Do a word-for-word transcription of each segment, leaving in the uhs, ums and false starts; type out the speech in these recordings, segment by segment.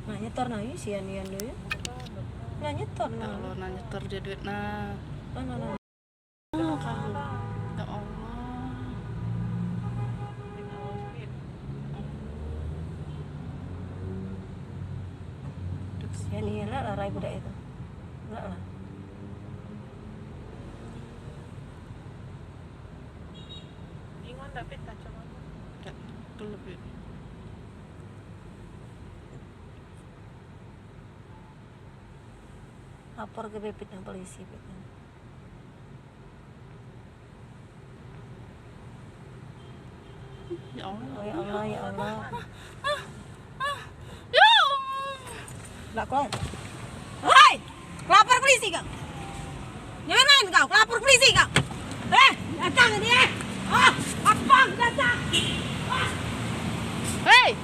Nah, nyetor nah, ih, sian Ian dulu. Nah, nyetor nah. Ya Allah, nah, nyetor dia duit nah. Nah, nah, nah. Ah, kamu. Ya Allah. Sian Ian lah, larai budak itu. Enggak lah. Ingon tapi kacamata. Enggak, kelebih. Lapor ke Bepit yang polisi, Bepit. Ya Allah. Oh, ya Allah, ya Allah. Ya Allah. Enggak kuat. Hei! Lapor polisi kau. Jangan main kau, lapor polisi kau. Eh, datang ini eh. Ah, abang datang. Ah. Hei!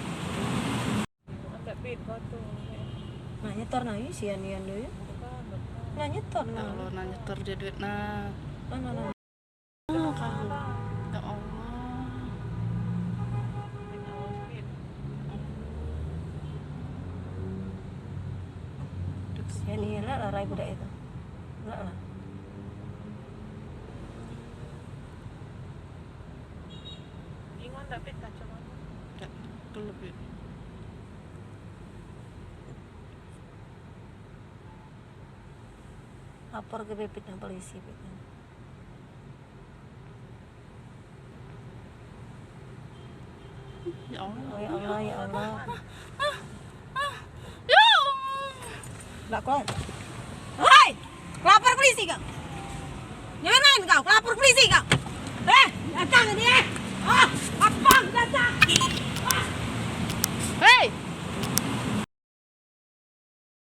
Nah, nyetor nah, ih, sian Ian dulu. Nah, nyetor nah. Ya Allah, nah, nyetor dia duit nah. Nah, nah, nah. Ah, kamu. Ya Allah. Sian Ian lah, larai budak itu. Enggak lah. Ingon tapi kacamata. Enggak, kelebih. Lapor ke Bepit yang polisi, Bepit. Ya Allah. Oh, ya Allah, ya Allah. Ya Allah. Enggak kuat. Hei! Lapor polisi kau. Jangan main kau, lapor polisi kau. Eh, datang ini eh. Ah, abang datang.